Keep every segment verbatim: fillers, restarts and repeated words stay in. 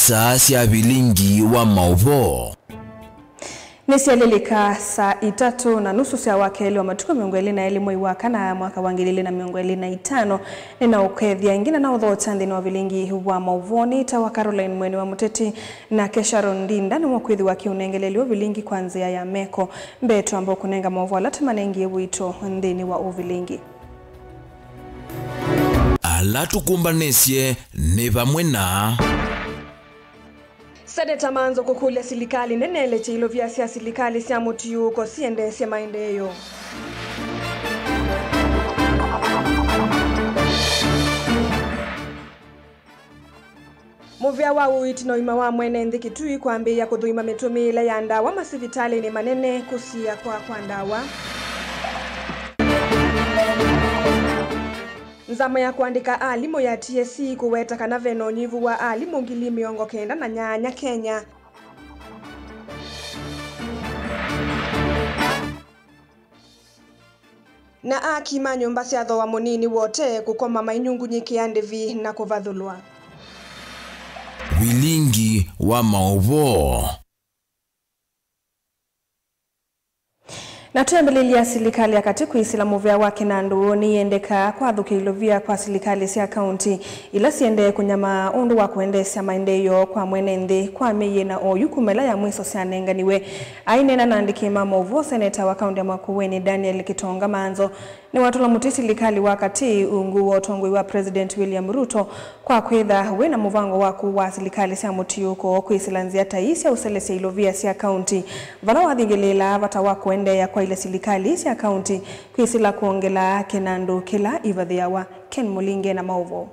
Saa sya vilingi wa maũvoo. Nĩsyalilika saa itatũ na nusu sya wakelĩ wa matukũ mĩongo ĩlĩ na elĩ mwei wa kana mwaka wa ngili ilĩ na mĩongo ĩlĩ na itano. Nĩnaũkethya ĩngĩ na naũthokya nthĩnĩ wa vilingi wa maũvoo. Nĩtawa Caroline Mweni wa Mũteti, nake Sharon Ndinda nĩwe ũkwĩthĩwa akĩũnengelelya ũvilingi kwa nzĩa ya meko. Mbee twamba kũnenga maũvoo ala tũmanengie wĩito nthĩnĩ wa ũvilingi. Ala tũkũmbanĩsye nĩ vamwe na. Seneta Manzo kũkũlya silikalĩ nene ĩlekye ilovia sya silikalĩ sya mũtiũũko siendeesye maendeeo. Mũvĩa wa ũiiti na ũima wa mwene nthĩ Kitui kwambĩĩa kũthũima mĩtũmĩĩle ya ndawa masivitalĩnĩ manene kũsiĩa kwaa kwa ndawa. Nzama ya kũandĩka alimũ ya T S C kũweta kana ve na ũnyivu wa alimũ ngili mĩongo kenda na nyanya Kenya. Na aaki ma nyũmba sya thooa mũnini Wote kũkoma mainyungunyĩkĩa ndĩvi na kũvathũlwa. Vilingi wa maũvoo. Na twĩambĩlĩlya, silikalĩ ya katĩ kwĩsĩla mũvĩa wa kĩnandũ nĩyendekaa kwathũkĩa ilovia kwa silikalĩ sya kaunti ila siendee kũnyamaa ũndũ wa kũendeesya maendeeo kwa mwene nthĩ kwa myei ĩna oyu kuma ĩla ya mwiso syanenganiwe. Aineena na andĩki ma maũvoo, seneta wa kaunti ya Makueni Daniel Kitonga Manzo nĩwatũla mũtĩ silikalĩ wa katĩ ungu wa ũtongoi wa President William Ruto kwa kwĩtha wĩ na mũvango wa kũaa silikalĩ sya mũtiũũko kwĩsĩla nzĩa ta ii sya ũselesya ilovia sya kaunti, vala wathingĩlĩĩlaa vata wa kũendeea kwaĩlya silikalĩ ii sya kaunti kwĩsĩla kwongela kĩnandũ kĩla ivathĩawa. Ken Mũlinge na maũvoo.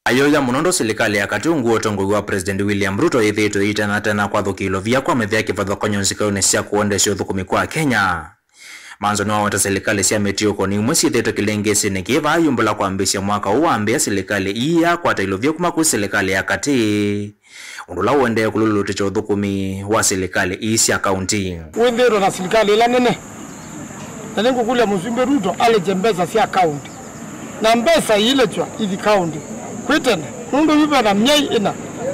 Ayũya mũno ũndũ silikalĩ ya katĩ ungu wa ũtongoi wa President William Ruto yĩthĩĩtwe ĩitanatena kwathũkĩa ilovia kwa mĩvĩa kĩvathũkany'o nzikaũnĩ sya kũendeesya ũthũkũmi kwa Kenya. Manzo nĩwaweta silikalĩ sya mĩtiũko nĩ imwe syĩthĩĩtwe kĩlĩngĩsĩnĩ kĩĩ vaa yumbũla kwambĩĩsya mwaka ũũ wambĩĩa silikalĩ ii yakwata ilovia kuma kwĩ silikalĩ ya katĩ, ũndũ ũla ũendee kũlulutĩkya ũthũkũmi wa silikalĩ ii sya kaunti. Wĩthĩĩtwe na silikalĩ ĩla nene, na nĩngũkũlya Mũsumbĩ Ruto alekye mbesa sya kaunti. Na mbesa iilekya ithi kaunti kwĩ tene, nũndũ yu ve na myei ĩna,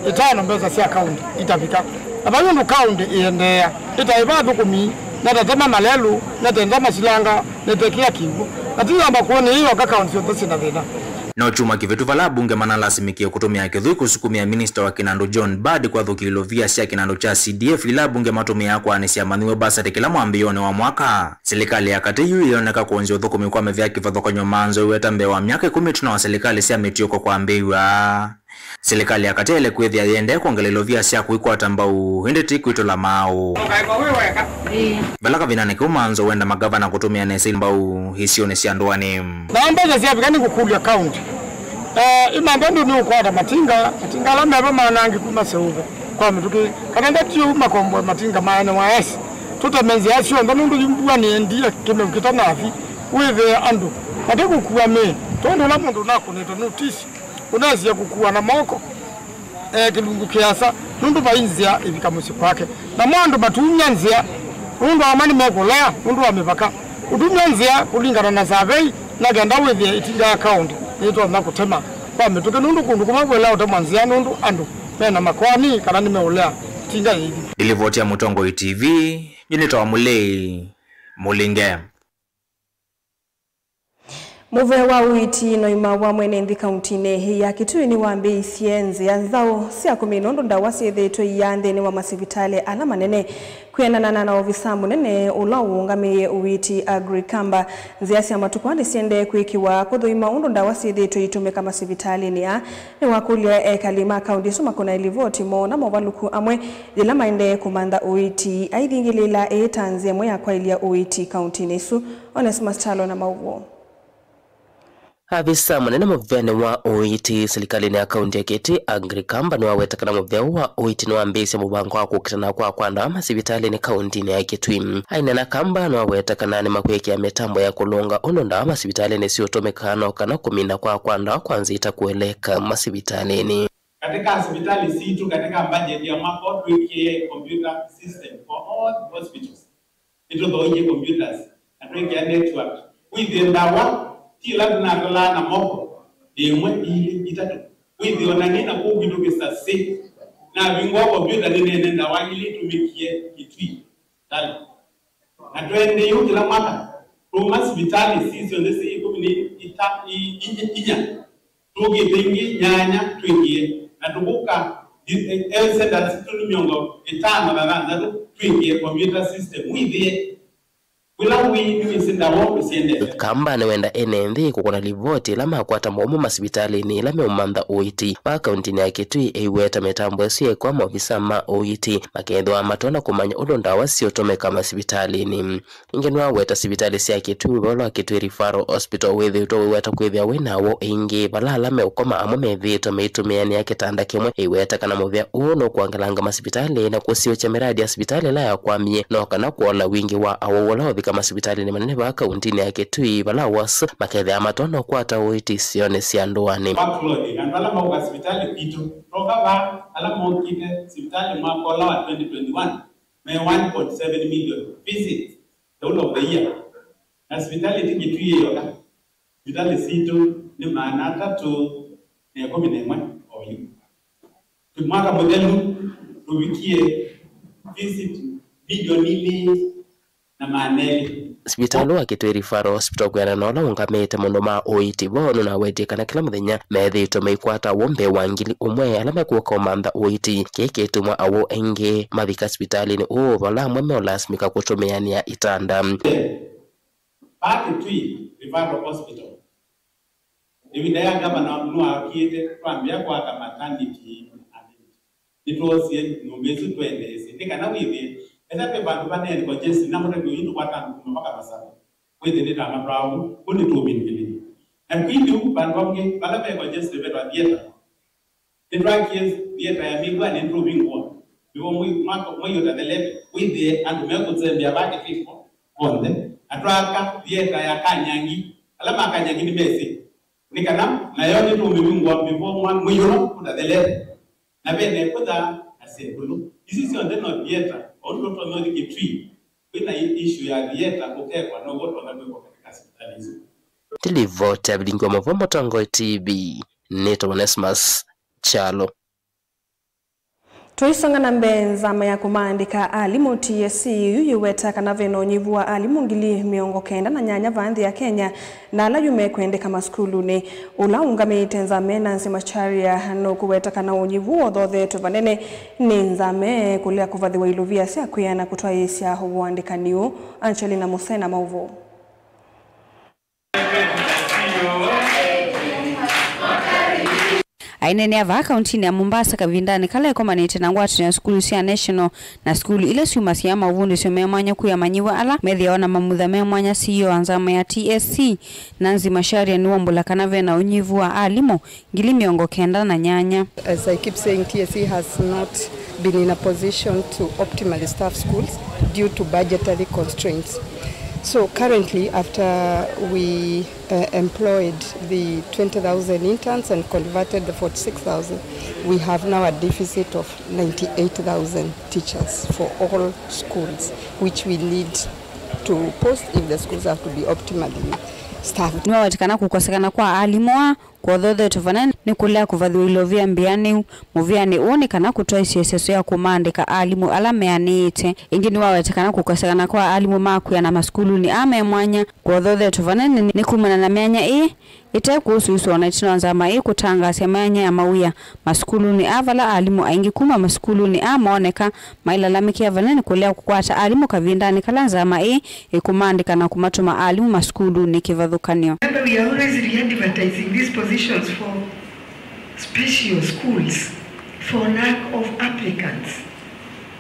ĩtano mbesa sya kaunti itavika. Na vai ũndũ kaunti ĩendeea ĩtaĩva athũkũmi, na ĩtatema malelũ, na ĩtenda masilanga, na ĩtekĩa kĩw'ũ. Na ti yamba kwona ĩ yoka kaunti syonthe syĩ na thĩna. No kyumwa kĩvĩtu vala abunge manalasimĩkie kũtũmĩa kĩthũi kũsukumĩa minista wa kĩnandũ John Mbadi kwathũkĩa ilovia sya kĩnandũ kya C D F ila abunge matũmĩaa kũaanĩsya amanyĩw'a mbaseti kĩla mwambĩĩonĩ wa mwaka. Silikalĩ ya katĩ yu ĩyoneka kũonzya ũthũkũmi kwa mĩvĩa kĩvathũkany'o Manzo ĩweta mbee wa myaka ĩkũmi ĩtina wa silikalĩ sya mĩtiũko kwambĩĩw'a. Silikalĩ ya katĩ yaĩle kwĩthĩa yĩendee kwongela ilovia sya kũikwata mbau, ĩndĩ ti kwĩtũla maaũ. Vala kavindanĩ kau Manzo wenda magavana kũtũmĩa nesa mbau isionĩ sya ndũanĩ. Na mbesa syavika nĩngũkũlya kaunti. Eh, imantha ũndũ nĩũkwata matinga, matinga ala meva manangĩku maseũve kwa mĩtũkĩ, kana ndatiũ makomboe matinga ma N Y S. Tũteme nzĩa syonthe nũndũ yu mbua nĩendie kĩmeu kĩtanathi, wĩthĩe andũ mate kũkua mĩĩ, tondũ ũla mũndũ ũnakũnĩtwe notisi ũnesie kũkua na moko, e, kĩlungu kĩasa, nũndũ vai nzĩa ĩvika mũsyĩ kwake. Namo andũ matumya nzĩa nũndũ ama nĩmekũlea nũndũ wa mĩvaka. Ũtumya nzĩa kũlingana na savei, na kenda wĩthĩe ĩtinga ya kaũntĩ nĩtonya kũtema kwa mĩtũkĩ, nũndũ kũndũ kũmwe kũelea ũtemwa nzĩa nũndũ andũ mena makoani kana nĩmeũlea ĩtinga yĩithi. Ndilivoti ya Mũtongoi T V, nyie nĩtawa Mũlei Mũlinge. Mũvea wa ũiiti na ũima wa mwene nthĩ kauntinĩ ya Kitui nĩwambĩĩisye nzĩa nzaũ sya kũmina ũndũ ndawa syĩthĩĩtwe iyaa nthĩnĩ wa masivitalĩ ala manene. Kwĩanana na ovisa mũnene ũla ũũngamĩe ũiiti Aggrey Kamba, nzĩa sya matukũ aa nĩsiendee kwĩkĩwa kũthũima ũndũ ndawa syĩthĩĩtwe iitũmĩka masivitalĩnĩ aa. Nĩwakũlya ekali ma kaunti ĩsu makũnae livoti moona movalũku amwe yĩla maendee kũmantha ũiiti, aithingĩlĩĩla ĩĩ ta nzĩa ĩmwe ya kwaĩlya ũiiti kauntinĩ ĩsu. Onesmus Kyalo na maũvoo. Avisa mũnene mũveanĩ wa ũiiti silikalĩnĩ ya kaunti ya Kitui, Aggrey Kamba, nĩwaweta kana mũvea ũũ wa ũiiti nĩwambĩĩsye mũvango wa kũkitana kwa kwa ndawa masivitalĩnĩ kauntinĩ ya Kitui. Aineena, Kamba nĩwaweta kana nĩmakwĩkĩa mĩtambo ya kũlũnga ũndũ ndawa masivitalĩnĩ siũtũmĩkaa no kana kũmina kwa kwa ndawa kwa nzĩa itakũeleeka masivitalĩnĩ. Katika sivitali situ, katika budget ya mwaka huu, twĩkĩe computer system for all the hospitals. Nĩtũthoie computers na twĩkĩa network. Wĩthĩe ndawa ti ĩla tũnatolaa na moko, nĩ ĩmwe, ilĩ, itatũ. Wĩthĩe o na nĩ na kũu kwitũ kĩsasĩ, navingũa kompyũta nĩneene ndawa ila itũmĩkie Kitui. Tala. Na tũendee ũu kĩla mwaka, tũuma sivitalĩ sii syonthe syĩ ĩkũmi na ita-, i-, i-, inya, tũkĩte ingĩ nyanya twĩkĩe, na tũkũka di-, e-, health centers sitũ nĩ mĩongo ĩtano na thanthatũ twĩkĩe computer system. Wĩthĩe, wĩla wĩ nĩwĩsĩ ndawa ũndũ syendete. Kamba nĩwenda ene nthĩ kũkũna livoti ĩla makwata mũomo masivitalĩnĩ ĩla meũmantha ũiiti. Va kauntinĩ ya Kitui, eiweta mĩtambo ĩsu yekwa maovisa ma ũiiti makethĩwa matonya kũmanya ũndũ ndawa siũtũmĩka masivitalĩnĩ. Ĩngĩ nĩwaweta sivitalĩ sya Kitui, vala wa Kitui Referral Hospital wĩthĩĩtwe wĩweta kwĩthĩa wĩ na awau aingĩ, vala ala meũkoma amwe methĩĩtwe meitũmĩanĩa kĩtanda kĩmwe. Ĩweta kana mũvĩa ũũ nũkwangalanga masivitalĩ na kũsiũkya mĩradi ya sivitalĩ ĩla yakwamie, no kana kũola wingĩ wa awau ala ũvika masivitalĩnĩ manene vaa kauntinĩ ya Kitui, vala asu makethĩawa matonya ũkwata ũiiti isionĩ sya ndũanĩ. Backloading, andũ ala mauka sivitalĩ kwitũ, toka vaa, ala mokĩte sivitalĩ mwaka ũla wa twenty twenty-one, me one point seven million visits the whole of the year. Na sivitalĩ ti Kitui yĩ yoka. Sivitalĩ sitũ nĩ maana atatũ na ĩkũmi na ĩmwe oyu. Tũ mwaka mũthelu tũvikie visit milioni ilĩ na maana elĩ. Sivitalĩ wa Kitui Referral Hospital kwĩanana na ũla ũngamĩte maũndũ ma ũiiti vo nũnawetie kana kĩla mũthenya methĩĩtwe maikwata awau mbee wa ngili ũmwe ala mekũka ũmantha ũiiti. Kĩĩ kĩtuma awau aingĩ mavika sivitalĩnĩ ũũ, vala amwe meũlasimĩka kũtũmĩanĩa itanda. Vaa Kitui Referral Hospital, ĩvinda ya ngavana nĩwakiĩte, twambĩa kwaka maternity and nĩtwoosie nyũmba ĩsu twendeesye. Nĩ kana wĩthĩe, ethĩwa ve vandũ vaneeni congestion, na mũtavyo ũyũ nĩkwata andũ kuma vaka Masava, wĩthĩe nĩtamatwaa vu, kũ nĩtũminĩlĩlye. Na kwĩ lĩu vandũ vangĩ vala ve congestion vetwa theater. Nĩtwakie theater ya mĩw'anĩ nĩtũvingũa. Nĩw'o mwei, mwaka, mwei ũtathelete, wĩthĩe andũ mekũtembea vaa Kitui onthe, na twaka theater ya Kanyangi. Ala ma Kanyangi nĩmesĩ nĩ kana nayo nĩtũmĩvingũa before mwa-, mwei ũla ũtathelete. Na vene kũtha na sekũlũ. Isu syonthe no theater, ũndũ ũtonya ũthi Kitui, kwĩna i-, issue ya theater ũkekwa now'o ũtonya kwĩkwa katika sivitalĩ isu. Nĩ livoti ya Vilingi wa Mavo, Mũtongoi T V, nĩtawa Onesmus Kyalo. Tũisonga na mbee, nzama ya kũmaandĩka alimũ T S C yu yĩweta kana ve na ũnyivu wa alimũ ngili mĩongo kenda na nyanya vaa nthĩ ya Kenya, na ala yu mekwendeka masukulunĩ. Ũla ũngamĩĩte nzama ĩ, Nancy Macharia, nũkũweta kana ũnyivu ũũ ũthothetwe vanene nĩ nzama ĩ kũlea kũvathĩwa ilovia sya kwĩana kũtwaĩĩsya ũandĩkani ũũ. Angelina Musena, maũvoo. Aineenea vaa kauntinĩ ya Mombasa kavindanĩ kala ekomanĩte na ngwatanĩo ya sukulu sya National na sukulu ila syumasya maũvundĩsyo me mwanya kwĩ amanyĩw'a ala methĩawa na mamutha me mwanya, C E O wa nzama ya T S C, Nancy Macharia, nĩwaumbũla kana ve na ũnyivu wa alimũ ngili mĩongo kenda na nyanya. As I keep saying, T S C has not been in a position to optimally staff schools due to budgetary constraints. So currently, after we, uh, employed the twenty thousand interns and converted the forty-six thousand, we have now a deficit of ninety-eight thousand teachers for all schools, which we need to post if the schools have to be optimally staffed. Nĩwaweta kana kũkosekana kwa alimũ aa kũthothetwe vana nĩ kũlea kũvathĩwa ilovia mbĩanĩu. Mũvĩanĩ ũũ nĩ kana kũtwaĩsye ĩseso ya kũmaandĩka alimũ ala meanĩĩte. Ĩngĩ nĩwaweta kana kũkosekana kwa alimũ ma kwĩana masukulunĩ aa me mwanya kũthothetwe vana nĩ, nĩ kumana na myanya ĩĩ ĩte kũusũiswa o na ĩtina wa nzama ĩĩ kũtangaasya myanya ya mawĩa masukulunĩ aa, vala alimũ aingĩ kuma masukulunĩ aa mooneka mailalamĩkĩa vana nĩ kũlea kũkwata alimũ kavindanĩ kala nzama ĩĩ ĩkũmaandĩka na kũmatũma alimũ masukulunĩ kĩvathũkany'o. Remember, we are always re-advertising these positions for special schools for lack of applicants.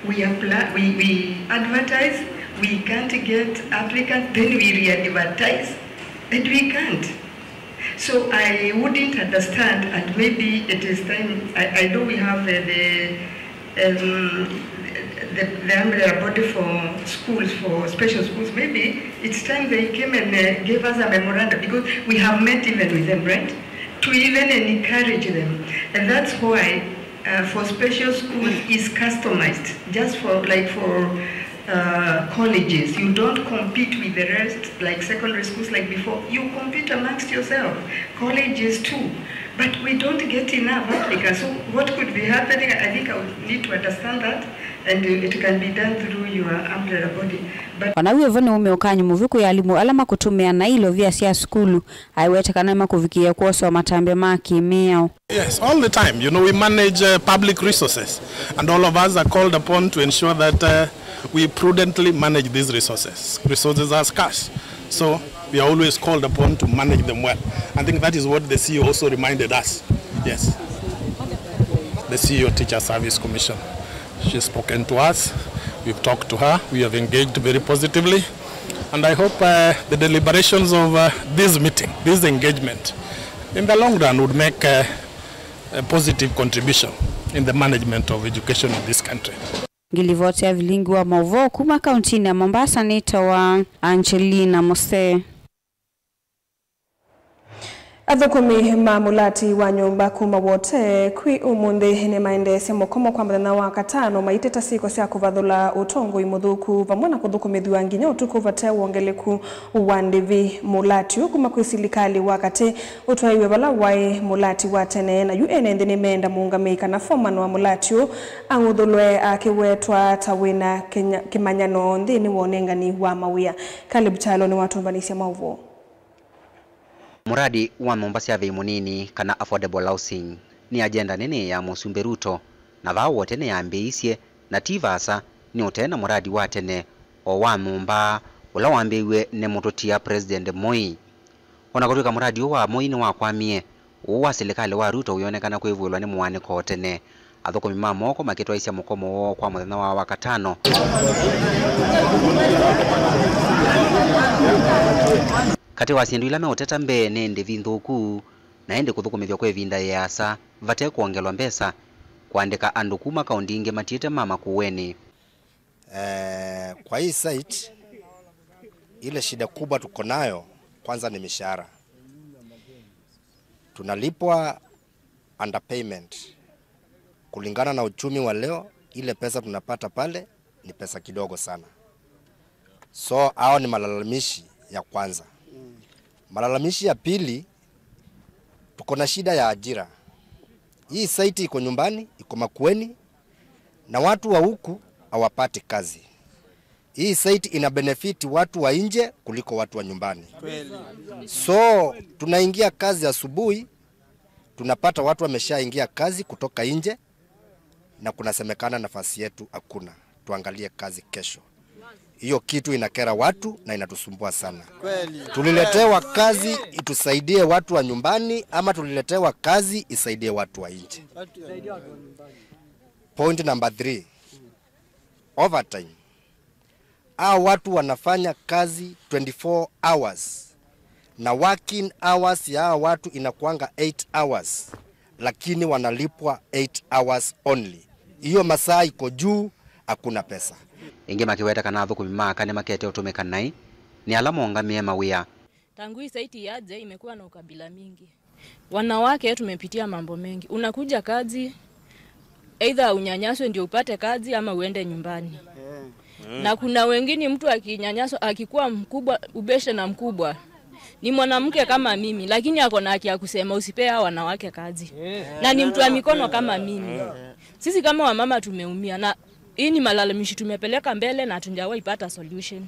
We apply, we, we advertise, we can't get applicants, then we re-advertise, and we can't. So I wouldn't understand, and maybe it is time, I, I know we have, uh, the, um, the, the umbrella body for schools, for special schools. Maybe it's time they came and, uh, gave us a memorandum, because we have met even with them, right? To even encourage them. And that's why, uh, for special schools is customized, just for, like, for Uh, colleges, you don't compete with the rest, like secondary schools like before. You compete amongst yourself. Colleges too. But we don't get enough applicants. So what could be happening? I think I would need to understand that, and uh, it can be done through your umbrella body. But Ona wĩ vo, nĩ ũmwe ũkany'o mũvyũ kwĩ alimũ ala makũtũmĩa naĩ ilovia sya sukulu, aiweta kana nĩmakũvikĩĩa kwosoa matambya ma kĩ-mĩao. Yes, all the time. You know, we manage uh, public resources, and all of us are called upon to ensure that uh, we prudently manage these resources. Resources are scarce, so we are always called upon to manage them well. I think that is what the C E O also reminded us. Yes. The C E O, Teacher Service Commission. She's spoken to us. We've talked to her. We have engaged very positively. And I hope uh, the deliberations of uh, this meeting, this engagement, in the long run would make uh, a positive contribution in the management of education in this country. Ngilivoti ya vilingi wa maũvoo kuma kauntinĩ ya Mombasa nĩtawa Angelina Mose. Athũkũmi ma mũlati wa nyũmba kuma Wote kwĩ ũmũnthĩ nĩmaendeesye mũkomo kwa mũthenya wa katano maiteta syĩko sya kũvathũla ũtongoi mũthũku vamwe na kũthũkũmĩthw'a nginya ũtukũ vate wongeleku wa ndĩvi. Mũlati ũũ kuma kwĩ silikalĩ wa katĩ ũtwaĩwe vala waĩ mũlati wa tene, na yu ene nthĩ nĩmeenda mũũngamĩi kana foreman wa mũlati ũũ ang'uthũlwe akĩwetwa ta wĩna kĩnya-, kĩmanyano nthĩnĩ wa ũnengani wa mawĩa. Caleb Kyalo nĩwatũmbanĩsye maũvoo. Mũradi wa nyũmba sya vei mũnini kana affordable housing nĩ agenda nene ya Mũsumbĩ Ruto, na vaa Wote nĩyambĩĩisye, na ti vaasa nĩ ũtee na mũradi wa tene o wa nyũmba ũla wambĩĩiw'e nĩ mũtũtia President Moi. O na kũtw'ĩka mũradi ũũ wa Moi nĩwakwamie, ũũ wa silikalĩ wa Ruto ũyonekana kwĩvũĩlwa nĩ mũanĩko o tene, athũkũmi ma moko makĩtwaĩsya mũkomo woo kwa mũthenya wa Wakatano. Katĩ wa syĩndũ ila meũteta mbee nĩ ndĩvi nthũku, na ĩndĩ kũthũkũmĩthw'a kwa ĩvinda yĩasa vate kwongelwa mbesa, kũandĩka andũ kuma kaũnti ingĩ matiĩte ma Makueni. Eh, kwa hii site, ile shida kubwa tuko nayo kwanza ni mishahara. Tunalipwa underpayment. Kulingana na uchumi wa leo, ile pesa tunapata pale ni pesa kidogo sana. So, hao ni malalamishi ya kwanza. Malalamishi ya pili, tuko na shida ya ajira. Hii site iko nyumbani, iko Makueni, na watu wa huku hawapati kazi. Hii site ina benefit watu wa nje kuliko watu wa nyumbani. So, tunaingia kazi asubuhi, tunapata watu wameshaingia kazi kutoka nje, na kunasemekana nafasi yetu hakuna. Tuangalie kazi kesho. Hiyo kitu inakera watu na inatusumbua sana. Kweli. Tuliletewa kazi itusaidie watu wa nyumbani, ama tuliletewa kazi isaidie watu wa nje? Point number three. Overtime. Hawa watu wanafanya kazi twenty-four hours, na working hours ya hawa watu inakuanga eight hours, lakini wanalipwa eight hours only. Hiyo masaa iko juu, hakuna pesa. Ĩngĩ makĩweta kana athũkũmi ma aka nĩmakete ũtũmĩka naĩ nĩ ala mongamĩe mawĩa. Tangu hii site yaje, imekuwa na ukabila mingi. Wanawake tumepitia mambo mengi. Unakuja kazi, either unyanyaswe ndio upate kazi ama uende nyumbani. Na kuna wengine mtu akinyanyaswa, akikuwa mkubwa, ubeshe na mkubwa, ni mwanamke kama mimi, lakini ako na haki ya kusema, "Usipee hawa wanawake kazi." Na ni mtu wa mikono kama mimi. Sisi kama wamama tumeumia, na hii ni malalamishi tumepeleka mbele na hatujawahi pata solution.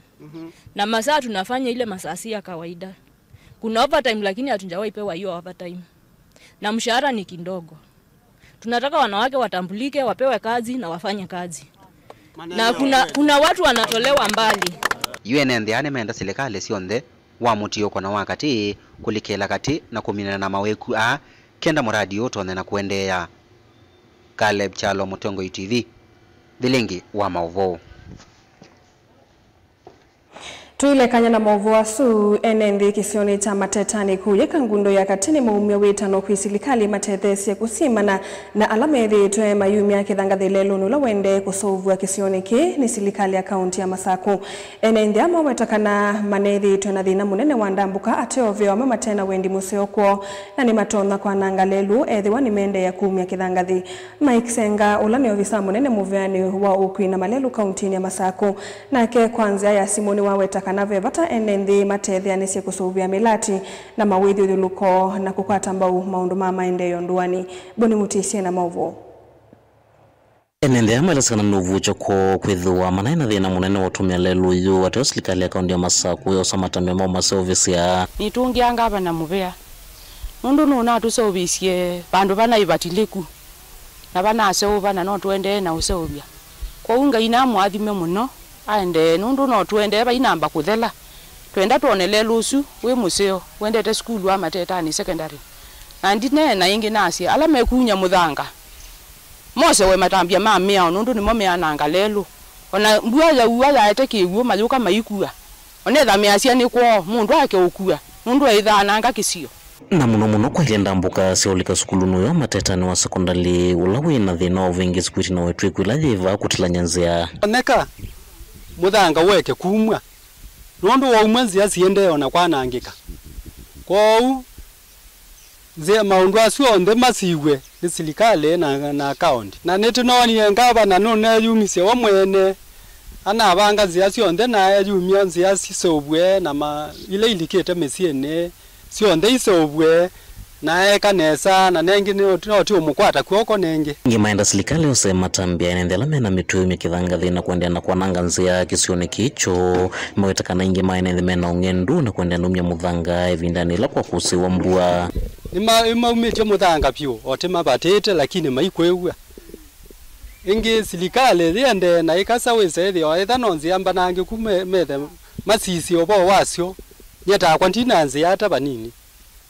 Na masaa tunafanya ile masaa si ya kawaida. Kuna overtime, lakini hatujawahi pewa hiyo overtime. Na mshahara ni kidogo. Tunataka wanawake watambulike, wapewe kazi na wafanye kazi. Na kuna, kuna watu wanatolewa mbali. Yu ene nthĩ aa nĩmenda silikalĩ syonthe wa mũtiũko na wa katĩ kũlikĩla katĩ na kũminana na mawĩku aa kenda mũradi ũũ ũtonye na kũendeea. Caleb Kyalo, Mũtongoi T V, vilingi wa maũvoo. Tũilekany'a na maũvoo asu, ene nthĩ kĩsionĩ kya Matetani kũyĩka ngundo ya katĩ nĩmaumya wĩtano kwĩ silikalĩ matetheesye kũsimana na ala methĩĩtwe mayumya kĩthangathĩ lelũnĩ ũla ũendee kũseũvw'a kĩsionĩ kĩĩ nĩ silikalĩ ya kaunti ya Masakũ. Ene nthĩ aa maweta kana manethĩĩtwe na thĩna mũnene wa ndambũka, ate ũveo amwe mate na wendi mũseo kwoo, na nĩmatonya kwananga lelũ ethĩwa nĩmeendeea kumya kĩthangathĩ. Mike Senga, ũla nĩ ovisa mũnene mũveanĩ wa ũkui na malelũ kauntinĩ ya Masakũ, nake kwa nzĩa ya simũ nĩwaweta kana ve vata ene nthĩ matetheanĩsye kũseũvya mĩlati na mawĩthyũlũlũko na kũkwata mbau maũndũ ma maendeeo ndũanĩ. Boni Mũtĩsye na maũvoo. Ene nthĩ aa maelesya kana nũvũkyo kwoo kwĩthĩwa manaĩ na thĩna mũnene wa ũtũmĩa lelũ ũyũ, ateo silikalĩ ya kaunti ya Masakũ yosa matambya ma ũmaseũvĩsya. Nĩtũngĩa ngavana mũvea, nũndũ nũnatũseũvĩsye vandũ vanaĩ vatilĩku, na vanaseũva, na no tũendee na ũseũvya. Kwoou Ngai namũathime mũno, aendee, nũndũ no tũendee vainamba kũthela. Twenda twone lelũ ũsu wĩ mũseo, wendete sukulu wa Matetani Secondary. Na ndineena ĩngĩ nasye, ala mekunya mũthanga, mosewe matambya ma mĩao, nũndũ nĩmo meananga lelũ. O na mbua yaua yaete kĩw'ũ, mayũka maikua. O na etha measya nĩ kwoo, mũndũ ake ũkua, nũndũ eĩthaananga kĩsio. Na mũno mũno kwailye ndambũka sya ũlika sukulunĩ ũyũ wa Matetani wa sekondalĩ, ũla wĩ na thĩna wa ũvĩngĩsi kwĩtina wa ĩtw'ĩko ĩla yĩ vaa kũtilany'a nzĩa. Oneka mũthanga weke kumw'a, nũndũ waumw'a nzĩa siendee o na kwanangĩka. Kwoou nzĩa, maũndũ asu onthe masiw'e nĩ silikalĩ na, na kaunti. Na nĩtũnoonie ngavana nũneeyumisye we mwene, anavanga nzĩa syonthe na eyumya nzĩa siseũvw'e na ma, ila ilikĩte mĩsyĩnĩ syonthe iseũvw'e, na eeka nesa, na nengĩ no, no ti ũmũkwata kw'oko nengĩ. Ĩngĩ maenda silikalĩ yose matambya ene nthĩ ala mena mĩtwe yumya kĩthangathĩ na kũendeea na kwananga nzĩa kĩsionĩ kĩĩ kyoo. Maweta kana ĩngĩ ma ene nthĩ mena ũng'endu na kũendeea na umya mũthanga ĩvindanĩ yĩla kwa kũsĩwa mbua. Nĩma-, nĩmaumĩtye mũthanga vyũ, o ti mavatĩte, lakini maikwĩw'a. Ĩngĩ silikalĩ yĩendee na ĩkasa wĩsa ĩthĩwa etha no nzĩa mbanangĩku me-, methe masisye ũvoo wasyo. Nyie takwa ndina nzĩa ata vanini,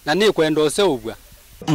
na nĩkwenda ũseũvw'a.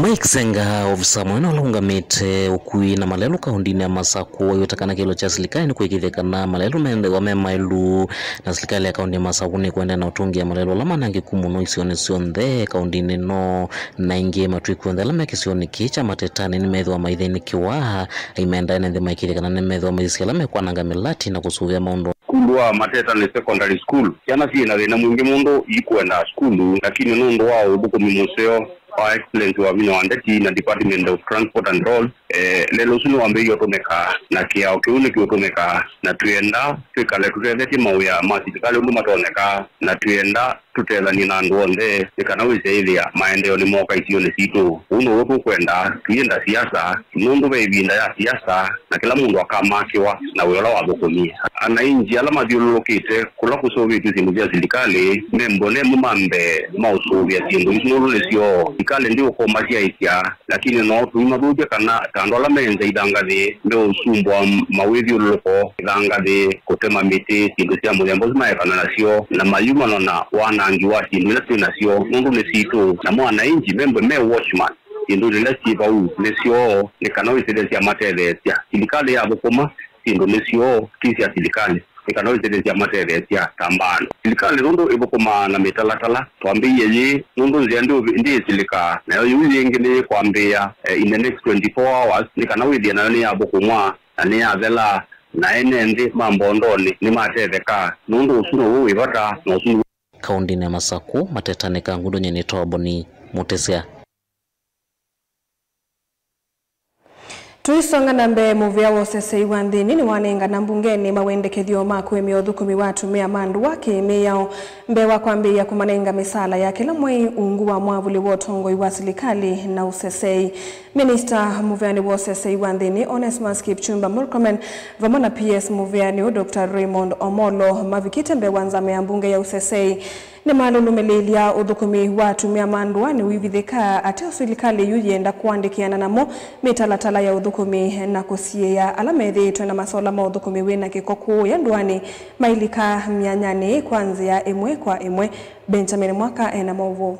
Mike Senga, ovisa mũnene ũla ũngamĩte ũkui na malelũ kauntinĩ ya Masakũ, aiweta kana kĩlo kya silikalĩ nĩ kũĩkĩĩthya kana malelũ methĩwa me maĩlu, na silikalĩ ya kaunti ya Masakũ nĩkwendea na ũtũngĩa malelũ ala manangĩku mũno isionĩ syonthe kauntinĩ ĩno, na ĩngĩ matwĩku onthe ala me kĩsionĩ kĩĩ kya Matetani nĩmethĩwa maithĩnĩkĩwa. Aimenda ene nthĩ maĩkĩĩthya kana nĩmethĩwa maisisya ala mekwananga mĩlati na kũsũvĩa maũndũ. Sukulu wa Matetani Secondary School, syana syĩ na thĩna mwingĩ mũndũ ikwenda sukulu, lakini nũndũ wa ũthũkũmi mũseo wa Excellency Wavinya wa Ndeti na Department of Transport and Roads, eh, lelũ ũsu nĩwambĩĩie ũtũmĩka, na kĩao kĩu nĩkĩũtũmĩka, na twĩenda twĩkale tũtethetye mawĩa ma silikalĩ ũndũ matonyeka, na twĩenda tũtethany'e na andũ onthe nĩ kana wĩse ĩthĩa maendeeo nĩmooka isionĩ sitũ. Ũu now'o tũkwenda, tũienda siasa, nũndũ ve ĩvinda ya siasa, na kĩla mũndũ akamakĩwa na wĩa ũla wathũkũmie. Anainji ala mathyũlũlũkĩte kũla kũseũvĩtw'e syĩndũ sya silikalĩ me mbone mo ma mbee ma ũseũvya syĩndũ isu nũndũ nĩ syoo. Silikalĩ ndĩũkomasyaĩsya, lakini no tũimathũkya kana ta andũ ala me nza ithangathĩ meũsumbũa mawĩthyũlũlũko, ithangathĩ, kũtema mĩtĩ, syĩndũ sya mũthemba ũsu maekana nasyo, na mayumana na wanangi wa syĩndũ ila twĩ nasyo nũndũ nĩ sitũ. Namo anainji me mbee me watchman. Syĩndũ ila syĩ vau nĩ syoo, nĩ kana wĩsĩle syamatetheesya. Silikalĩ yathũkũma syĩndũ nĩ syoo, ti sya silikalĩ, nĩ kana wĩsĩle syamatetheesya ta mbaa. Silikalĩ nũndũ ĩthũkũmaa na mĩtalatala, twambĩĩe yĩĩ nũndũ nzĩa ndĩ-, ndĩĩsĩlĩka, nayo yĩu yĩngĩ nĩyĩkwambĩĩa, eh, in the next twenty-four hours, nĩ kana wĩthĩe nayo nĩyathũkũmwa na nĩyathela, na ene nthĩ ma Mbondonĩ nĩmatetheka, nũndũ ũsu now'o wĩ vata, na ũsu nĩ Kauntinĩ ya Masakũ, Matetani Kangundonye nĩ Toboni Mũtĩsya. Tũisonga na mbee, mũvĩa wa ũsesei wa nthĩnĩ nĩwanengana mbungenĩ mawendekethyo ma kũĩmĩa ũthũkũmi wa atumĩa ma ndũa kĩ-mĩao mbee wa kwambĩĩa kũmanenga mĩsaala ya kĩla mwei ungu wa mwavuli wa ũtongoi wa silikalĩ na ũsesei. Minista mũveanĩ wa ũsesei wa nthĩnĩ, Onesmus Kipchumba Murkomen, vamwe na P S mũveanĩ ũũ, Doctor Raymond Omolo, mavikĩte mbee wa nzama ya mbunge ya ũsesei. Nĩmalũlũmĩlĩĩlya ũthũkũmi wa atumĩa ma ndũa nĩwĩvithĩka, ateo silikalĩ yu yĩenda kũandĩkĩana namo mĩtalatala ya ũthũkũmi na kũsiĩĩa ala methĩĩtwe na masola ma ũthũkũmi wĩna kĩko kũũya ndũanĩ mailika myanyanĩ kwa nzĩa ĩmwe kwa ĩmwe. Benjamin Mwaka ena maũvoo.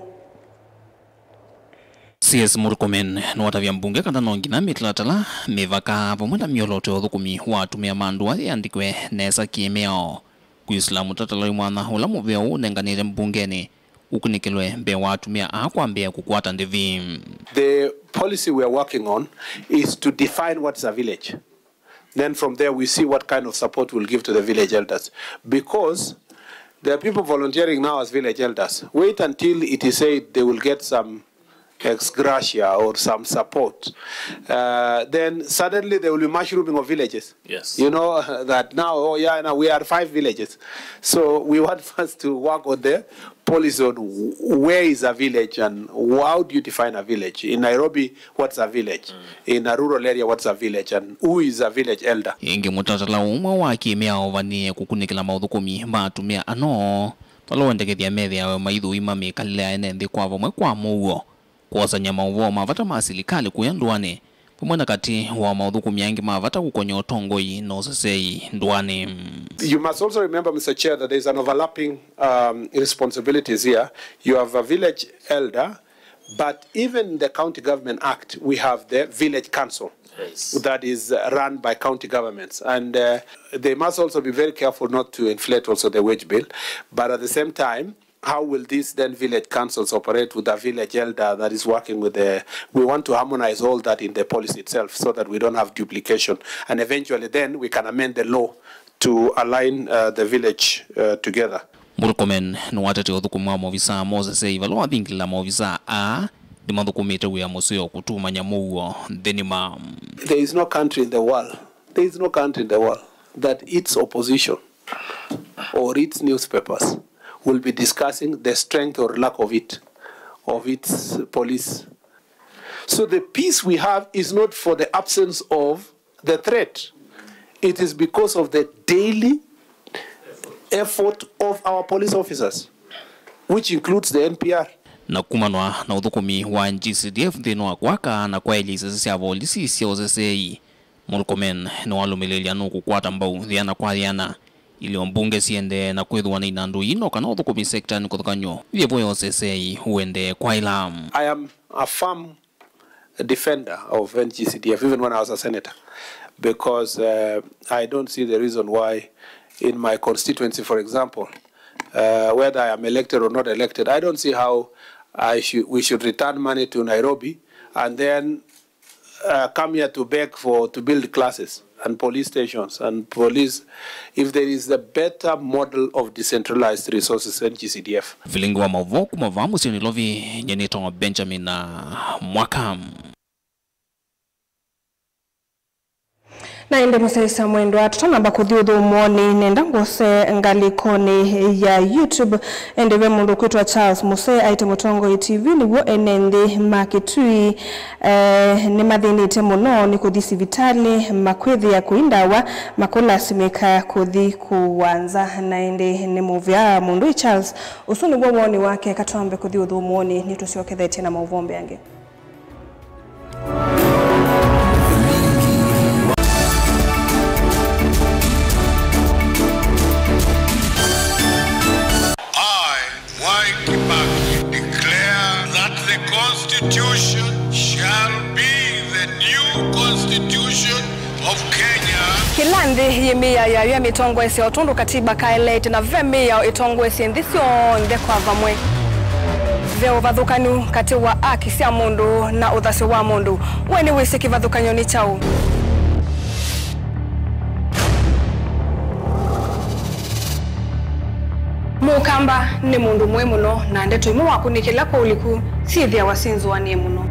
C S Murkomen nĩwatavya mbunge kana no nginya mĩtalatala, mĩvaka, vamwe na myolooto ya ũthũkũmi wa atumĩa ma ndũa yĩandĩkwe nesa kĩ-mĩao. Kwĩsĩla mũtatalai mwanya ũla mũvea ũũ ũnenganĩte mbungenĩ ũkunĩkĩlwe mbee wa atumĩa aa kwambĩĩa kũkwata ndĩvi. The policy we are working on is to define what is a village. Then from there we see what kind of support we'll give to the village elders. Because there are people volunteering now as village elders. Wait until it is said they will get some ex gratia or some support. Uh, then suddenly there will be mushrooming of villages. Yes. You know, that now, oh yeah, now we are five villages. So we want first to work on the policy on wh-, where is a village and how do you define a village? In Nairobi, what's a village? In a rural area, what's a village? And who is a village elder? Ĩngĩ mũtatala ũmwe wa kĩmĩao ũvanie kũkunĩkĩla maũthũkũmi ma atumĩa anoo vala wendekethya methĩawe maithũima mĩkalĩle ya ene nthĩ kwa vamwe kwa mũuo, kwosany'a maũvoo ma vata ma silikalĩ kũya ndũanĩ, vamwe na katĩ wa maũthũkũmi angĩ ma vata kũkony'a ũtongoi na ũseseei ndũanĩ. You must also remember, Mister Chair, that there is an overlapping, um, responsibilities here. You have a village elder, but even the County Government Act, we have the village council. Yes. That is, uh, run by county governments. And, uh, they must also be very careful not to inflate also the wage bill. But at the same time, how will these then village councils operate with a village elder that is working with the, we want to harmonize all that in the policy itself so that we don't have duplication. And eventually then we can amend the law to align, uh, the village, uh, together. Murkomen nĩwatetea ũthũkũmi wa maovisaa ma ũseseei vala wathingĩlĩla maovisaa aa nĩmathũkũmĩte wĩa mũseo kũtumany'a mũuo nthĩnĩ ma. There is no country in the world, there is no country in the world that its opposition or its newspapers will be discussing the strength or lack of it, of its police. So the peace we have is not for the absence of the threat. It is because of the daily effort of our police officers, which includes the N P R. Na kumanwa na ũthũkũmi wa N G C D F nthĩnĩ wa kwaka na kwaĩlya isese sya volisi sya ũseseei, Murkomen nĩwalũmĩlĩĩlya nũkũkwata mbau yĩana kwa yĩana ilio mbunge siendee na kwĩthĩwa na inandũ ii no kana ũthũkũmi sektanĩ kũthũkany'o yĩvo ya ũseseei ũendee kwaĩla. I am a firm defender of N G C D F, even when I was a senator, because, uh, I don't see the reason why in my constituency, for example, uh, whether I am elected or not elected, I don't see how I should, we should return money to Nairobi and then, uh, come here to beg for, to build classes and police stations and police, if there is a better model of decentralized resources, N G C D F. Vilingi wa maũvoo kuma vaa mũsyĩ Nairobi, nyie nĩtawa Benjamin, uh, Mwaka. Na ĩndĩ mũsyaĩĩsya mwendwa, tũtanamba kũthi ũthũmũonĩ, nenda ngwose ngalĩkonĩ ya YouTube. Ĩndĩ ve mũndũ ũkwĩtwa Charles Musee aĩte Mũtongoi T V nĩw'o ene nthĩ ma Kitui, eh, nĩmathĩnĩte mũno nĩ kũthi sivitalĩ, makwĩthĩa kũi ndawa, makũlasimĩka kũthi kũũa nza. Na ĩndĩ nĩ mũvea mũndũ ĩ Charles. Ũsu nĩw'o woni wake. Katwambe kũthi ũthũmũonĩ, nĩtũsyokethetye na maũvoo mbee angĩ. I, Mwai Kibaki, declare that the Constitution shall be the new Constitution of Kenya. Kĩla nthĩ yĩ mĩao yayo ya mĩtongoesye o tondũ katiba kaeleete, na ve mĩao ĩtongoesye nthĩ syonthe kwa vamwe. Ve ũvathũkanu katĩ wa aki sya mũndũ na ũthasyo wa mũndũ. We nĩwĩsĩ kĩvathũkany'o nĩ kyaũ? Mũkamba nĩ mũndũ mũĩ mũno, na ndeto imwe wakũnĩkĩla kwa ũliku syĩthĩawa syĩnzũanĩe mũno.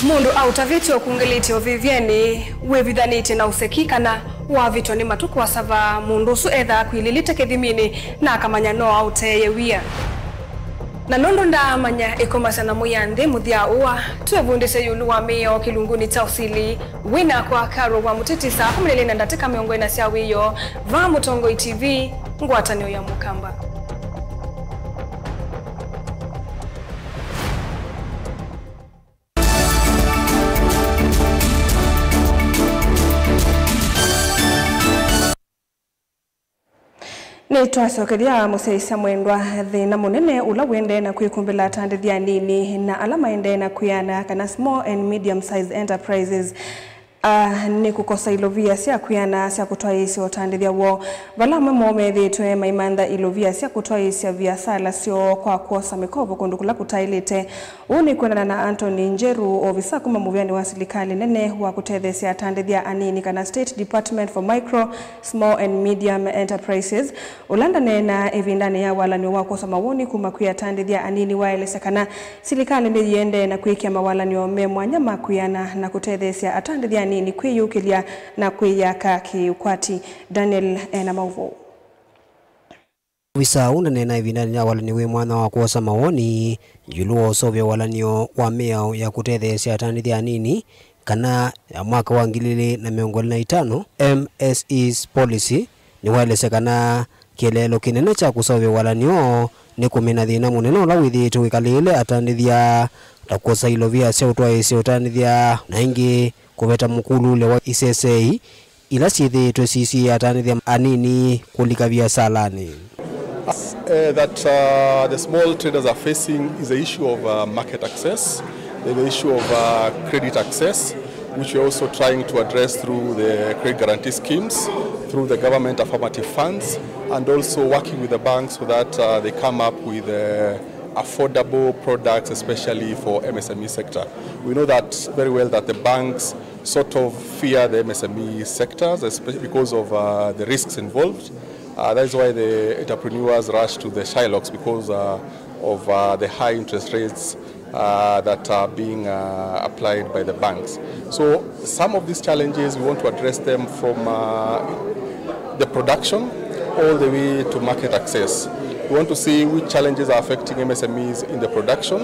Mũndũ aũtavĩtye ũkungĩlĩtye ũvĩvyenĩ, wĩvithanĩtye na ũseki, kana wavĩtwa nĩ matũ kũasava, mũndũ ũsu ethaa akwilĩlĩte kĩthiminĩ na akamanya no aũteeye wia. Na nũndũ ndaamanya ĩkomasya na mũya nthĩ mũthya ũa, twĩvundĩsye ĩũlũ wa mĩao kĩlungunĩ kya ũsili. Wĩ nakwa Carol wa Mũtĩtisa, kũmĩlĩlĩ na ndatĩka mĩongo ĩna sya wĩoo, vaa Mũtongoi T V, ngwatanĩo ya Mũkamba. Nĩtwasyokethya mũsyaĩĩsya mwendwa, thĩna mũnene ũla wĩendee na kwĩkumbĩla atandĩthya anini na ala maendee na kwĩana kana small and medium sized enterprises. A, nĩ kũkosa ilovia sya kwĩana sya kũtwaĩĩsya ũtandĩthya woo, vala amwe moo methĩĩtwe maimantha ilovia sya kũtwaĩĩsya viasala syoo kwa kwosa mĩkovo kũndũ kũla kũtaĩlĩte. Ũu nĩ kwendana na Anthony Njeru, ovisa kuma mũvĩanĩ wa silikalĩ nene wa kũtetheesya atandĩthya anini, kana State Department for Micro, Small and Medium Enterprises, ũla ndaneenaa ĩvindanĩ ya walany'o wa kwosa mawoni kuma kwĩ atandĩthya anini. Waelesya kana silikalĩ nĩyĩendee na kwĩkĩa mawalan'yo me mwanya ma kwĩana na kũtetheesya atandĩthya anini kwĩyũkĩlya na kwĩyaka kĩ-ũkwati. Daniel ena maũvoo. Ovisa ũũ ndaneenaa ĩvindanĩ ya walany'o wĩ mwanya wa kwosa mawoni ĩũlũ wa ũseũvya walany'o wa mĩao ya kũtetheesya atandĩthya anini, kana ya mwaka wa ngili ilĩ na mĩongo ĩlĩ na itano, M S Es Policy, nĩwaelesya kana kĩeleelo kĩnene kya kũseũvya walany'o nĩ kũmina thĩna mũnene ũla wĩthĩĩtwe wĩkalĩĩle atandĩthya, ta kwosa ilovia sya ũtwaĩĩsya ũtandĩthya, na ĩngĩ kũveta mũkũlũlyo wa isesei ila syĩthĩĩtwe sisiĩĩa atandĩthya anini kũlika viasalanĩ. Uh, that uh, the small traders are facing is the issue of uh, market access, the issue of uh, credit access, which we're also trying to address through the credit guarantee schemes, through the government affirmative funds, and also working with the banks so that uh, they come up with uh, affordable products, especially for M S M E sector. We know that very well that the banks sort of fear the M S M E sectors, especially because of uh, the risks involved. Uh, that is why the entrepreneurs rush to the Shylocks because uh, of uh, the high interest rates uh, that are being uh, applied by the banks. So some of these challenges, we want to address them from uh, the production all the way to market access. We want to see which challenges are affecting M S M Es in the production.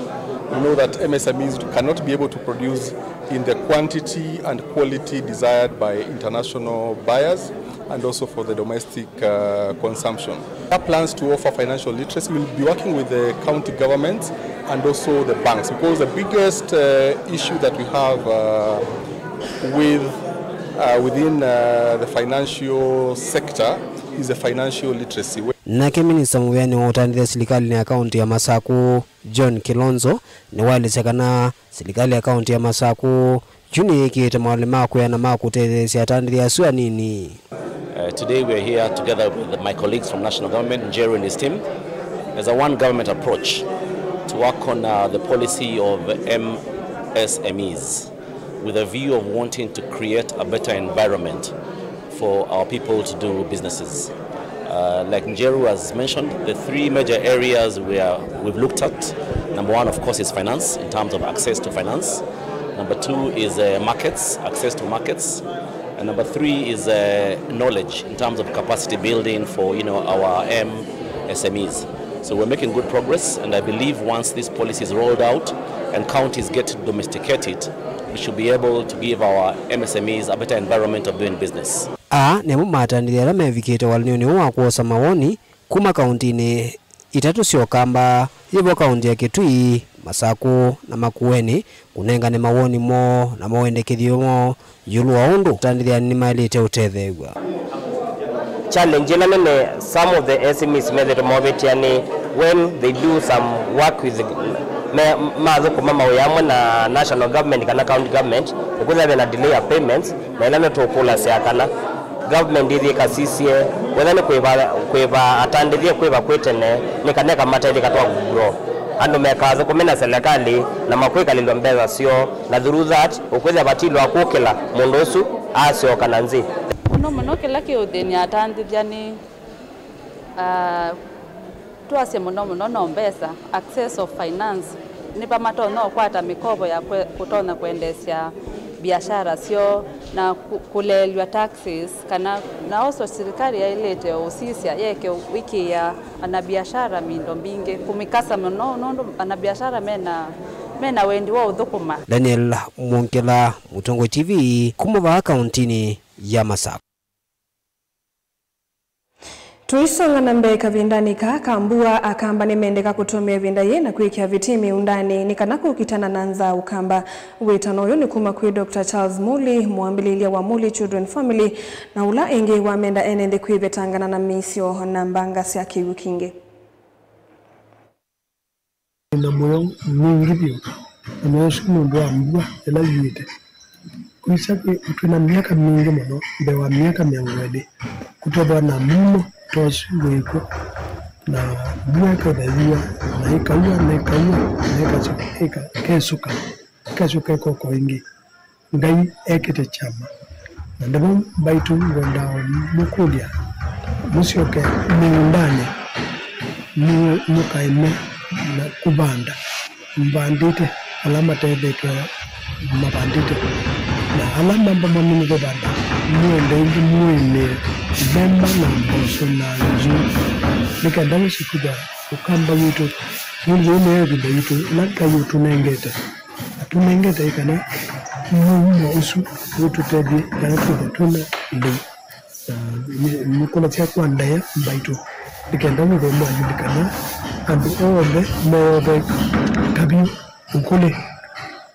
We know that M S M Es cannot be able to produce in the quantity and quality desired by international buyers and also for the domestic uh, consumption. Our plans to offer financial literacy, we'll be working with the county governments and also the banks, because the biggest uh, issue that we have uh, with uh, within uh, the financial sector is the financial literacy. Nake minista mũvĩanĩ wa ũtandĩthya silikalĩnĩ ya kaũntĩ ya Masakũ, John Kilonzo, nĩwaelesya kana silikalĩ ya kaũntĩ ya Masakũ yu nĩyĩkĩĩte mawalĩ ma kwĩana ma kũtetheesya atandĩthya asu anini. Uh, today we are here together with my colleagues from national government, Njeru and his team, as a one government approach to work on uh, the policy of M S M Es with a view of wanting to create a better environment for our people to do businesses. Uh, like Njeru has mentioned, the three major areas we are, we've looked at, number one, of course, is finance, in terms of access to finance. Number two is uh, markets, access to markets. And number three is uh, knowledge, in terms of capacity building for, you know, our M S M Es. So we're making good progress, and I believe once this policy is rolled out and counties get to domesticate it, we should be able to give our M S M Es a better environment of doing business. Aa nĩmo maatandĩthya ala mevikĩte walany'onĩ ũũ wa kwosa mawoni kuma kaũntĩnĩ itatũ sya Ũkamba, yĩvo kaũntĩ ya Kitui, Masakũ na Makueni, kũnengane mawoni moo na mawendekethyo moo ĩũlũ wa ũndũ atandĩthya nĩmaĩlĩte ũtetheew'a. Challenge ĩla nene some of the S M Es methĩĩtwe movĩtĩa nĩ when they do some work with, me, mathũkũma mawĩa amwe na national government kana county government, ũkwĩthĩa ve na delay ya payments, na ĩla nĩtũkũlasya kana government ĩthi ĩkasisye wetha nĩ kũĩva, kũĩva atandĩthye kũĩva kwĩ tene, nĩ kana ĩkamatethya katwa grow. Andũ mekathũkũme na selekalĩ na makwĩkalĩlw'a mbesa syoo, na through that ũkwĩthĩa vatilwa kũkĩla mũndũ ũsu asyoka na nzĩ. Mũno mũno kĩla kĩũthĩnĩa atandĩthya nĩ, ah, twasye mũno mũno no mbesa, access of finance, nĩ va matonya ũkwata mĩkovo ya kwe-, kũtonya kwendeesya biashara syoo na kũ-, kũleelw'a taxes, kana na also silikalĩ yaĩlĩte ũsisya yeke wĩkĩĩa anabiashara mindo mbingĩ, kũmĩkasa mũno nũndũ anabiashara mena, mena wendi wa ũthũkũma. Daniel Mwongela, Mũtongoi T V, kuma vaa kaũntĩnĩ ya Masakũ. Tũisonga na mbee kavindanĩ kaa ka mbua, Akamba nĩmendeka kũtũmĩa ĩvinda yĩĩ na kwĩkĩa vitii mĩũndanĩ nĩ kana kũkitana na nzaa Ũkamba. Wĩtano ũyũ nĩ kuma kwĩ Doctor Charles Muli, mũambĩlĩlya wa Muli Children Family, na ũla ĩngĩ wamenda ene nthĩ kwĩvetangana na mĩisyo na mbanga sya kĩw'ũ kingĩ. Na mũyo mwingĩ vyũ, mũno ũsu nũndũ wa mbua ĩla yĩĩte. Kwĩsa kwĩ, twĩ na myaka mingĩ mũno, mbee wa myaka mĩongo ĩlĩ, kũtethwa na mumo ta ũsu wĩkw'o, na mbua ĩkethĩa yĩua, na ĩkaua, na ĩkaua, na ĩkasũka, ĩka-, ĩkesũka, ĩkasũka ĩkoka ĩngĩ. Ngai ekĩte kyama. Na ndevo mbaitũ ngwenda mũkũlya, mũsyoke mĩũndanĩ, mũ-, mũkaĩme na kũvanda. Mũvandĩte ala matethetwe mavandĩte, na ala mamba maminĩte vanda, mũende ĩngĩ mũĩmĩe mbemba na mboso na nzũ, nĩ kenda wĩsĩ kwĩthĩa ũkamba witũ, nũndũ yĩu nĩyo ĩvinda yitũ ĩla Ngai ũtũnengete. Atũnengete ĩ kana mumo ũsu ũtũtethye kana twĩthwe twĩ na ndĩi. Na nĩ, nĩkũla sya kwa ndaĩa mbaitũ, nĩ kenda wĩthwe mwalilikana andũ onthe moothe kavyũ ũkũlĩ,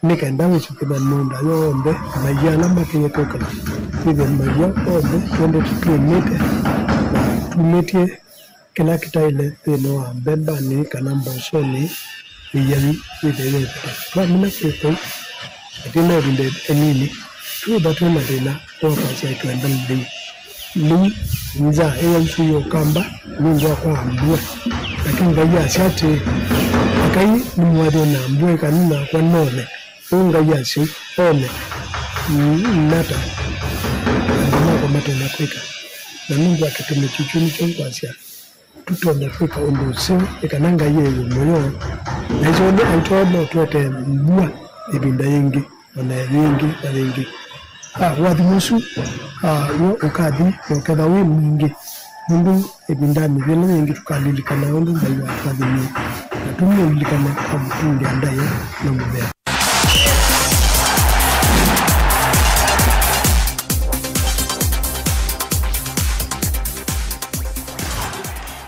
nĩ kenda wĩsũkĩla mĩũnda yonthe, maia ala makĩie kwĩkala, wĩthwe maia onthe twendete twĩmĩte na tumĩtye kĩla kĩtaĩle nthĩnĩ wa mbembanĩ kana mbosonĩ, ĩyai wĩthĩe yavika. Twamina kwĩkwa ĩtina ĩvinda ĩnini, twĩtha twĩ na thĩna wa kwasya ĩtwenda lĩu. Lĩu nza ĩyausũie ũkamba nũndũ wa kwaa mbua. Lakini Ngai asya atĩĩ, ekai nĩmũathĩe na mbua ĩkanu nakwa none. Ũu Ngai asya one, mm, nata andũ makwa matonya kwĩka. Na nũndũ wa kĩtumi kĩu nĩkyo ngwasya, tũtonya kwĩka ũndũ ũseo, ĩ kana Ngai e ĩũlũ mũyo, na ĩseo nĩ aitoo no tũetee mbua ĩvinda yĩngĩ, o na yĩngĩ, na yĩngĩ. Ah, ũathimo ũsu, ah, w'o ũkathi na ũketha wĩ mwingĩ, nũndũ ĩvindanĩ yĩla yĩngĩ tũkalilikana ũndũ Ngai watũathimie, na tũmũlilikane kwa mũtũngĩa ndaĩa na mũvea.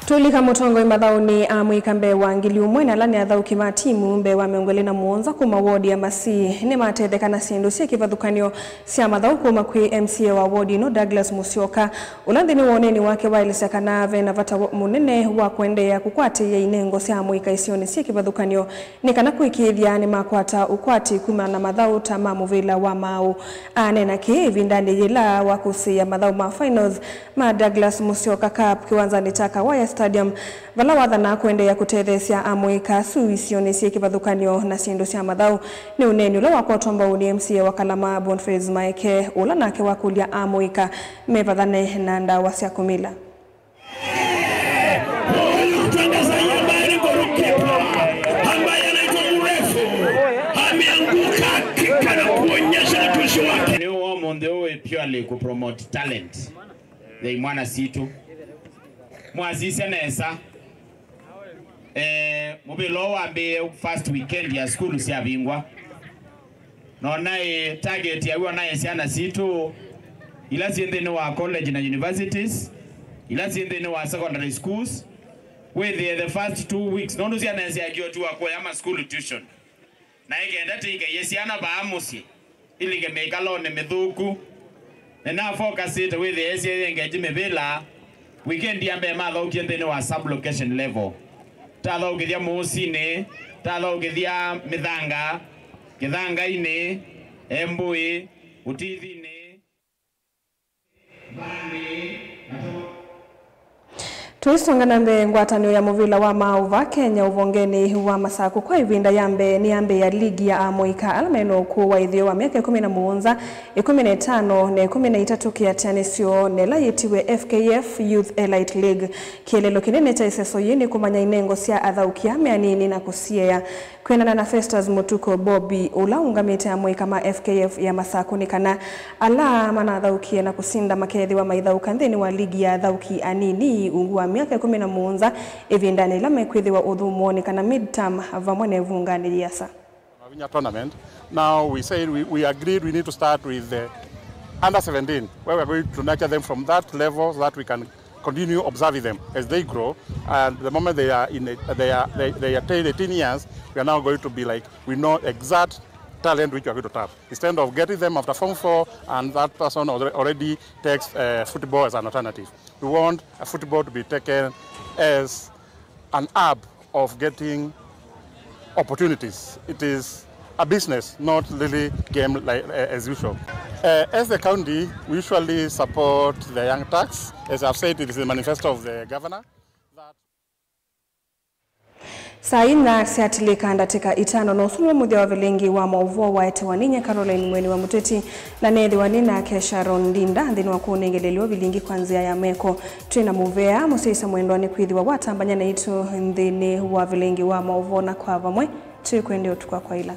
Tũlika mũtongoi mathaũnĩ, amũika mbee wa ngili ũmwe na ala nĩ athaũki ma timu mbee wa mĩongo ĩlĩ na mũonza kuma wodi ya Masii nĩmatetheka na syĩndũ syĩ kĩvathũkany'o sya mathaũ kuma kwĩ M C A wa wodi ĩno, Douglas Musyoka, ũla nthĩnĩ wa ũneeni wake waelesya kana ve na vata wa, mũnene wa kũendeea kũkwatĩĩa inengo sya amũika isionĩ syĩ kĩvathũkany'o nĩ kana kũĩkĩĩthya nĩmakwata ũkwati kumana na mathaũ ta ma mũvĩla wa maaũ. Aneena kĩĩ ĩvindanĩ yĩla wa kũsĩĩa mathaũ ma finals ma Douglas Musyoka Cup kĩwanzanĩ kya Kawaya Stadium, vala wathanaa kũendeea kũtetheesya amũika asu isionĩ syĩ kĩvathũkany'o na syĩndũ sya mathaũ. Nĩ ũneeni ũla wakwatwa mbau nĩ M C A wa Kalama, Boniface Maeke, ũla nake wakũlya amũika mevathane na ndawa sya kũmila. Huyu mtangazaji ambaye ni goalkeeper, ambaye anaitwa Mrefu, ameanguka hakika na kuonyesha utumishi wake. Nĩ ũmũnthĩ ũũ purely ku promote talent ya imwana sitũ. Mwasisya nesa. Eh, mũvĩla ũũ wambĩĩe first weekend ya sukulu syavingwa. Nona ĩ target ya w'o naĩ syana sitũ ila syĩ nthĩnĩ wa college na universities, ila syĩ nthĩnĩ wa secondary schools, wĩthĩe the first two weeks, nũndũ syana syakiwa tu wa kuoya ma school tuition. Na ĩkenda tĩikaie syana vaa mũsyĩ, ilike mĩkalonĩ mĩthũku. Nĩnafokasĩte wĩthĩe syĩ engage mĩvĩla. Wikendi ya mbee mathaũkie nthĩnĩ wa sub-location level. Tathaũkĩthya Mũũsinĩ, tathaũkĩthya Mĩthanga, Kĩthangainĩ, Embũĩ, Ũtithinĩ. Tũisonga na mbee, ngwatanĩo ya mũvĩla wa maaũ vaa Kenya ũvongenĩ wa Masakũ kwa ĩvinda ya mbee nĩyambĩĩa ligi ya amũika ala me na ũkũũ wa ĩtheo wa myaka ĩkũmi na mũonza, ĩkũmi na ĩtano na ĩkũmi na itatũ kĩatĩanĩsyo, na ĩla yĩtiwe F K F Youth Elite League. Kĩeleelo kĩnene kya ĩseso yĩĩ nĩ kũmanya inengo sya athaũki aa me anini na kũsieea. Kwĩanana na Festus Mũtuko Bobby, ũla ũngamĩte amũika ma F K F ya Masakũ, nĩ kana ala manathaũkie na kũsinda makeethĩwa maithaũka nthĩnĩ wa ligi ya athaũki anini ungu wa myaka ĩkũmi na mũonza, ĩvindanĩ yĩla mekwĩthĩwa ũthũmũonĩ kana mid-term vamwe na ĩvunganĩ yĩasa. Mavinya tournament. Now we said we, we agreed we need to start with the under seventeen, where we are going to nurture them from that level so that we can continue observing them as they grow. And the moment they are in a, they are, they, they attain eighteen years, we are now going to be like, we know exact talent which we are going to tap. Instead of getting them after form four and that person alre-, already takes, uh, football as an alternative. We want a football to be taken as an hub of getting opportunities. It is a business, not really game like, uh, as usual. Uh, as the county, we usually support the young Turks. As I've said, it is the manifesto of the governor. Saa inya syatilĩka ndatĩka itano, na ũsu nĩw'o mũthya wa vilingi wa maũvoo waetewa nĩ nye Caroline Mweni wa Mũteti, na neethĩwa nĩ nake Sharon Ndinda nthĩnĩ wa kũũnengelelya vilingi kwa nzĩa ya meko. Twĩ na mũvea mũsyaĩĩsya mwendwa nĩ kwĩthĩwa watambany'a naitũ nthĩnĩ wa vilingi wa maũvoo, na kwa vamwe twĩkwendea ũtukũ wa kwaĩla.